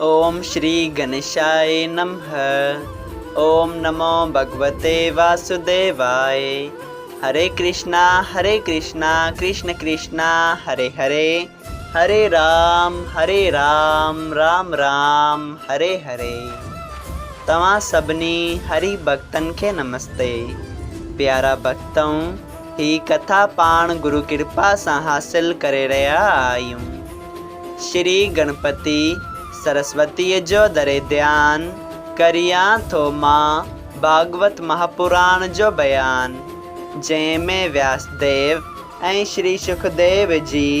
اوم شري گنيشاء نمه اوم نمو ڀڳوتي واسوديواء هري ڪرشنا هري ڪرشنا ڪرشن ڪرشنا هري هري هري رام هري رام رام رام هري هري توهان سڀني هري ڀڳتن کي نمستي پيارا ڀڳتؤ هي ڪٿا پاڻ گرو ڪرپا سان حاصل ڪري رهيا آهيون. شري گڻپتي سرسوتيء جو دري ڌيان، ڪريان ٿو مان ڀاڳوت مهاپراڻ جو بيان، جنهن ۾ وياسديو ۽ شري شڪديو جي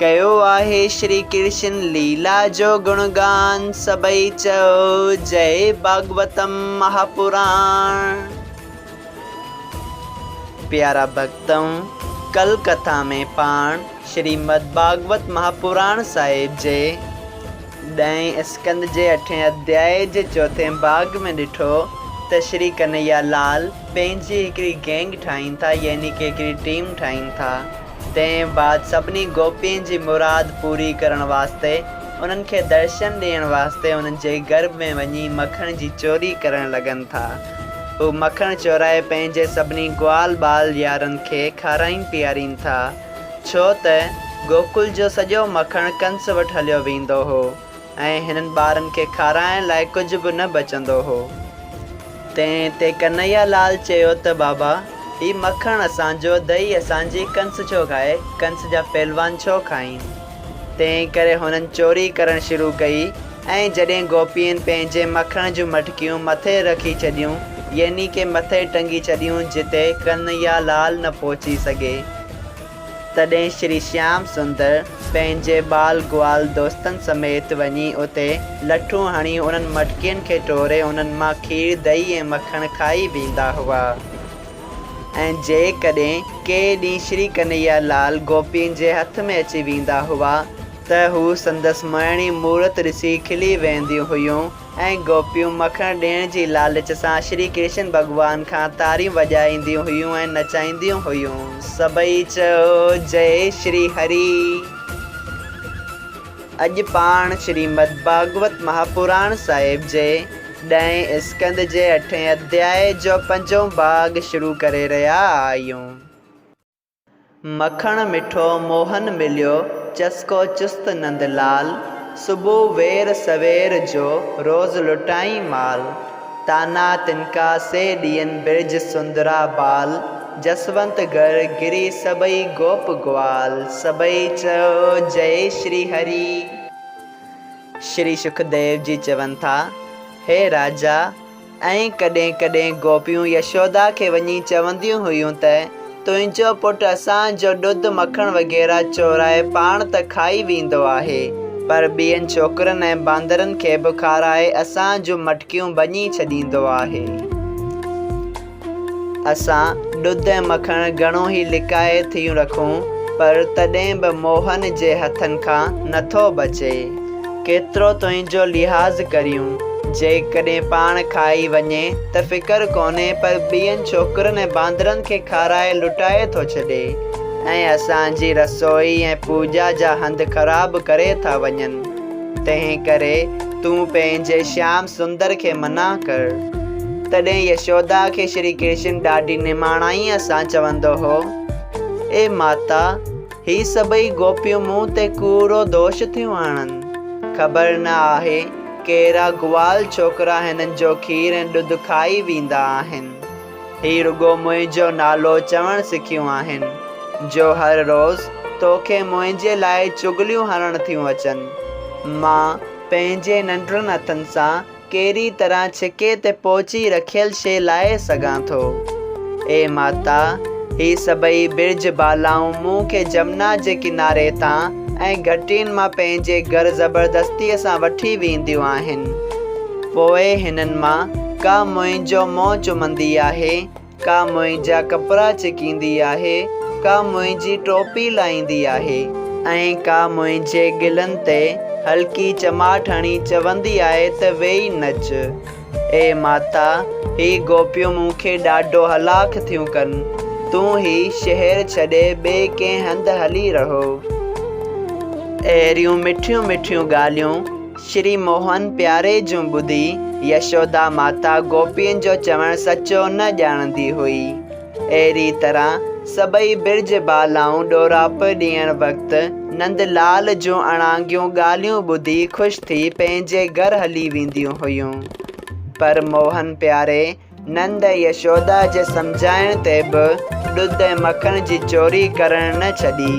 ڪيو آهي شري ڪرشن ليلا جو گڻگان، سڀئي چئو جئي ڀاڳوتم مهاپراڻ. پيارا ڀڳتؤ! ڪل ڪٿا ۾ پاڻ شريمد ڀاڳوت مهاپراڻ صاحب جي ڏهين اسڪنڌ جي اٺين اڌيائي جي چوٿين ڀاڳ ۾ ڏٺو ته شري ڪنهيا لال پنهنجي هڪڙي گينگ ٺاهين ٿا يعني ڪه هڪڙي ٽيم ٺاهين ٿا تنهن بعد سڀني گوپين جي مراد پوري ڪرڻ واسطي انهن کي درشن ڏيڻ واسطي انهن جي گرڀ ۾ وڃي مکڻ جي چوري ڪرڻ لڳن ٿا. هو مکڻ چورائي پنهنجي سڀني گوال ٻال يارن کي کارائين پيارين ٿا، ڇو ته گوڪل جو سڄو مکڻ ڪنس وٽ هليو ويندو هو ۽ هنن ٻارن کي کارائڻ لاء ڪجهه به نه بچندو هو. تنهن تي ڪنهيا لال چيو ته بابا، هي مکڻ اسان جو، دهي اسان جي، ڪنس ڇو کائي، ڪنس جا پهلوان ڇو کائين؟ تنهن ڪري هنن چوري ڪرڻ شروع ڪئي ۽ جڏهن گوپين پنهنجي مکڻ جون مٽڪيون مٿي رکي ڇڏيون، يعني ڪه مٿي ٽنگي ڇڏيون جتي ڪنهيا لال نه پهچي سگهي، تڏهن شري شيام سندر پنهنجي ٻال گوال دوستن سميت وڃي اتي لٺون هڻي انهن مٽڪين کي ٽوري انهن مان کير، دهي ۽ مکڻ کائي ويندا هئا. ۽ جيڪڏهن ڪي ڏينهن شري ڪنهيا لال گوپين جي هٿ ۾ اچي ويندا هئا ته هو سندس مهڻي مورت ڏسي کلي وينديون هيون ۽ گوپيون مکڻ ڏيڻ جي لالچ سان شري ڪرشن ڀڳوان کان تاريون وڄائينديون هيون ۽ نچائينديون هيون. سڀئي چئو جئي شري هري. اڄ پاڻ شريمد ڀاڳوت مهاپراڻ صاحب جي ڏهين اسڪنڌ جي اٺين اڌيائي جو پنجون ڀاڳ شروع ڪري رهيا آهيون. مکڻ مٺو موهن مليو، چسڪو چست نند لال، صبح وير سوير جو، روز لٽائين مال. طعنا تنڪا سي ڏين برج سندرا بال، جسونت گهر گري سڀئي گوپ گوال، سڀئي چئو جئي شري هري. شري شڪديو جي چون ٿا، هي راجا! ۽ ڪڏهن ڪڏهن گوپيون يشودا کي وڃي چونديون هيون ته، تنهنجو پٽ اسان جو ڏڌ مکڻ وغيره چورائي پاڻ ته کائي ويندو آهي، پر ٻين ڇوڪرن ۽ باندرن کي به کارائي اسان جون مٽڪيون ڀڃي ڇڏيندو آهي. اسان ڏڌ ۽ مکڻ گهڻو ئي لڪائي ٿيون رکون، پر تڏهن به موهن جي هٿن کان نٿو بچي. ڪيترو تنهنجو لحاظ ڪريون. جيڪڏهن پاڻ کائي وڃي ته فڪر ڪونهي، پر ٻين ڇوڪرن ۽ باندرن کي کارائي لٽائي ٿو ڇڏي ۽ اسان جي رسوئي ۽ پوڄا جا هنڌ خراب ڪري ٿا وڃن. تنهن ڪري تون پنهنجي شيام سندر کي منع ڪر. تڏهن يشودا کي شري ڪرشن ڏاڍي نماڻائيء سان چوندو هو، اي ماتا! هي سڀئي گوپيون مون تي ڪوڙو دوش ٿيون هڻن. خبر نه آهي ڪهڙا گوال ڇوڪرا هنن جو کير ۽ ڏڌ کائي ويندا آهن. هي رڳو منهنجو نالو چوڻ سکيون آهن، جو هر روز توکي منهنجي لاء چغليون هڻڻ ٿيون اچن. مان پنهنجي ننڍڙن هٿن سان ڪهڙي طرح ڇڪي تي پهچي رکيل شيء لاهي سگهان ٿو؟ اي ماتا! هي سڀئي برج بالائون مون کي جمنا جي ڪناري تان ۽ گهٽين مان پنهنجي گهر زبردستيء سان وٺي وينديون آهن. پوء هنن مان ڪا منهنجو منهن چمندي آهي، ڪا منهنجا ڪپڙا ڇڪيندي آهي، ڪا منهنجي ٽوپي لاهيندي آهي ۽ ڪا منهنجي ڳلن تي هلڪي چماٽ هڻي چوندي آهي ته ويهي نچ. اي ماتا! هي گوپيون مون کي ڏاڍو هلاک ٿيون ڪن. تون هي شهر ڇڏي ٻئي ڪنهن هنڌ هلي رهو. اهڙيون مٺيون مٺيون ڳالهيون. شري موهن پياري جون ٻڌي يشودا ماتا گوپين جو چوڻ سچو نه ڄاڻندي هئي. اهڙي طرح سڀئي برج بالائون ڏوراپ ڏيڻ وقت نند لال جون اڻانگيون ڳالهيون ٻڌي خوش ٿي پنهنجي گهر هلي وينديون هيون. پر موهن پياري نند ۽ يشودا جي سمجهائڻ تي به ڏڌ ۽ مکڻ جي چوري ڪرڻ نه ڇڏي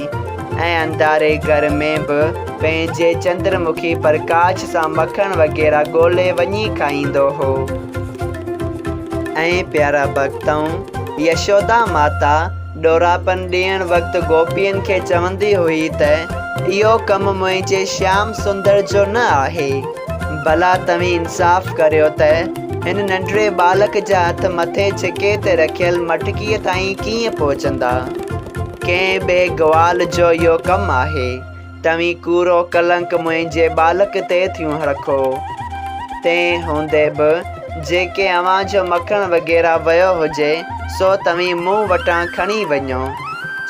۽ انڌاري گهر ۾ به پنهنجي چندر مکي پرڪاش سان مکڻ وغيره ڳولي وڃي کائيندو هو. ۽ پيارا ڀڳتؤ! يشودا ماتا ڏوراپن ڏيڻ وقت گوپين کي چوندي هئي ته اهو ڪم منهنجي شيام سندر جو نه آهي. ڀلا توهين انصاف ڪريو ته هن ننڍڙي ٻالڪ جا هٿ مٿي ڇڪي تي رکيل مٽڪيء تائين ڪيئن پهچندا؟ ڪنهن ٻئي گوال جو اهو ڪم آهي. توهين ڪوڙو ڪلنڪ منهنجي ٻالڪ تي ٿيون رکو. تنهن هوندي به جيڪي اوهان جو مکڻ وغيره ويو هجي، سو توهين مون وٽان کڻي وڃو.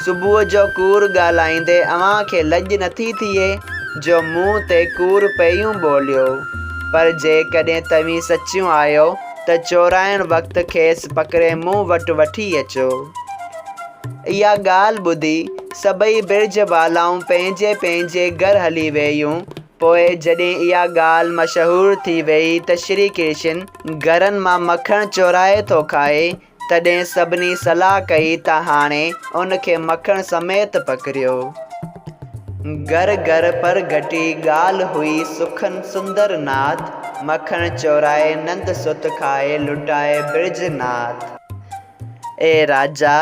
صبح جو ڪوڙ ڳالهائيندي اوهان کي لڄ نٿي ٿئي، جو مون تي ڪوڙ پيون ٻوليو. پر جيڪڏهن توهين سچيون آهيو ته چورائڻ وقت کيس پڪڙي مون وٽ وٺي اچو. اها ڳالهه ٻڌي سڀئي برج بالائون پنهنجي پنهنجي گهر هلي ويون. پوء جڏهن اها ڳالهه مشهور ٿي ويئي ته شري ڪرشن گهرن مان مکڻ چورائي ٿو کائي، تڏهن سڀني صلاح ڪئي ته هاڻي ان کي مکڻ سميت پڪڙيو. گهر گهر پرگهٽي ڳالهه هئي سکن سندر ناٿ، مکڻ چورائي نند ست کائي لٽائي برج ناٿ. اي راجا!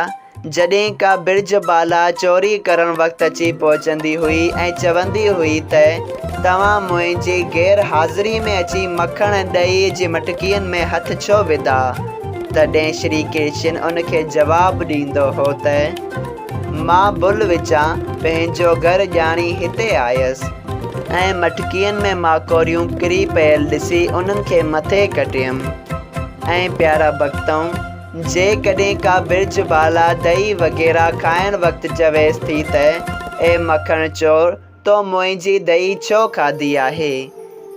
جڏهن ڪا برج بالا چوري ڪرڻ وقت اچي پهچندي هئي ۽ چوندي هئي ته توهان منهنجي غير حاضري ۾ اچي مکڻ ۽ ڏهي جي مٽڪين ۾ هٿ ڇو وڌا؟ تڏهن شري ڪرشن ان کي جواب ڏيندو هو ته مان ڀل وچان پنهنجو گهر ڄاڻي هتي آيس ۽ مٽڪين ۾ ماڪوڙيون ڪري پيل ڏسي انهن کي مٿي ڪڍيم. ۽ پيارا ڀڳتؤ! جيڪڏهن ڪا برج بالا دهي وغيره کائڻ وقت چويس ٿي ته، اي مکڻ چور، تو منهنجي دهي ڇو کاڌي آهي؟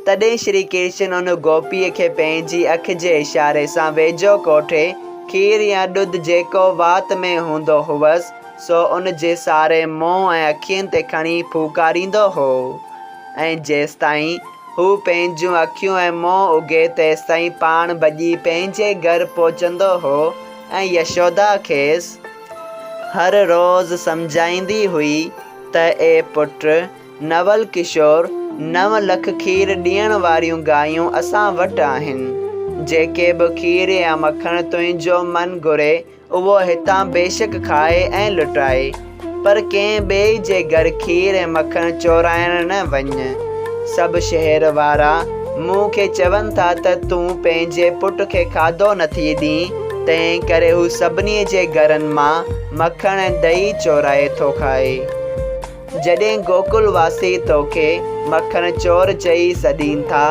تڏهن شري ڪرشن ان گوپيء کي پنهنجي اک جي اشاري سان ويجهو ڪوٺي، کير يا ڏڌ جيڪو وات ۾ هوندو هئس، سو ان جي ساري منهن ۽ اکين تي کڻي ڦوڪاريندو هو ۽ جيستائين هو پنهنجون اکيون ۽ منهن اگهي تيستائين پاڻ ڀڄي پنهنجي گهر پهچندو هو ۽ يشودا کيس هر روز سمجهائيندي هئي ته اي پٽ نول ڪشور 9 لک کير ڏيڻ واريون گايون اسان وٽ آهن. جيڪي به کير يا مکڻ تنهنجو من گهري اهو هتان بيشڪ کائي ۽ لٽائي، پر ڪنهن ٻئي جي گهر کير ۽ مکڻ چورائڻ نه وڃ. سڀ شهر وارا مون کي چون ٿا ته تون پنهنجي پٽ کي کاڌو نٿي ڏين، تنهن ڪري هو سڀني جي گهرن مان مکڻ ۽ ڏهي چورائي ٿو کائي. جڏهن گوڪل واسي توکي مکڻ چور چئي سڏين ٿا،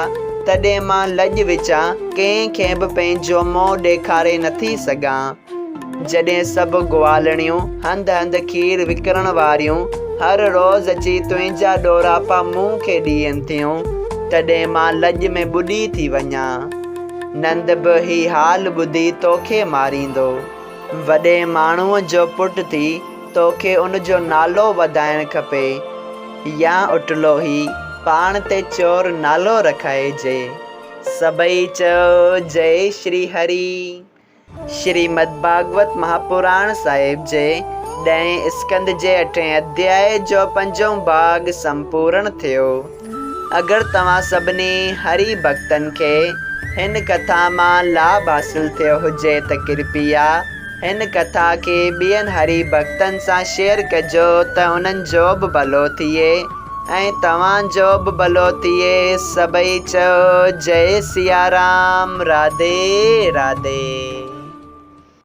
تڏهن مان لڄ وچان ڪنهن کي به پنهنجو منهن ڏيکاري نٿي سگهان. جڏهن سڀ گوالڻيون، هنڌ هنڌ کير وڪڻڻ واريون، هر روز اچي تنهنجا ڏوراپا مون کي ڏين ٿيون، تڏهن مان لڄ ۾ ٻڏي ٿي وڃان. نند به هي حال ٻڌي توکي ماريندو. وڏي ماڻهوء جو پٽ ٿي توکي ان جو نالو وڌائڻ کپي يا اٽلو هي پاڻ تي چور نالو رکائجي. سڀئي چئو جئي شري هري. شريمد ڀاڳوت مهاپراڻ صاحب جي ڏهين اسڪنڌ جي اٺين اڌيائي جو پنجون ڀاڳ سمپورڻ ٿيو. اگر توهان سڀني هري ڀڳتن کي هن ڪٿا مان لاڀ حاصل ٿيو هجي ته ڪرپيا هن ڪٿا کي ٻين هري ڀڳتن سان شيئر ڪجو ته انهن جو به ڀلو ٿئي ۽ توهان جو به ڀلو ٿئي سڀئي چئو جئي سيارام راڌي راڌي.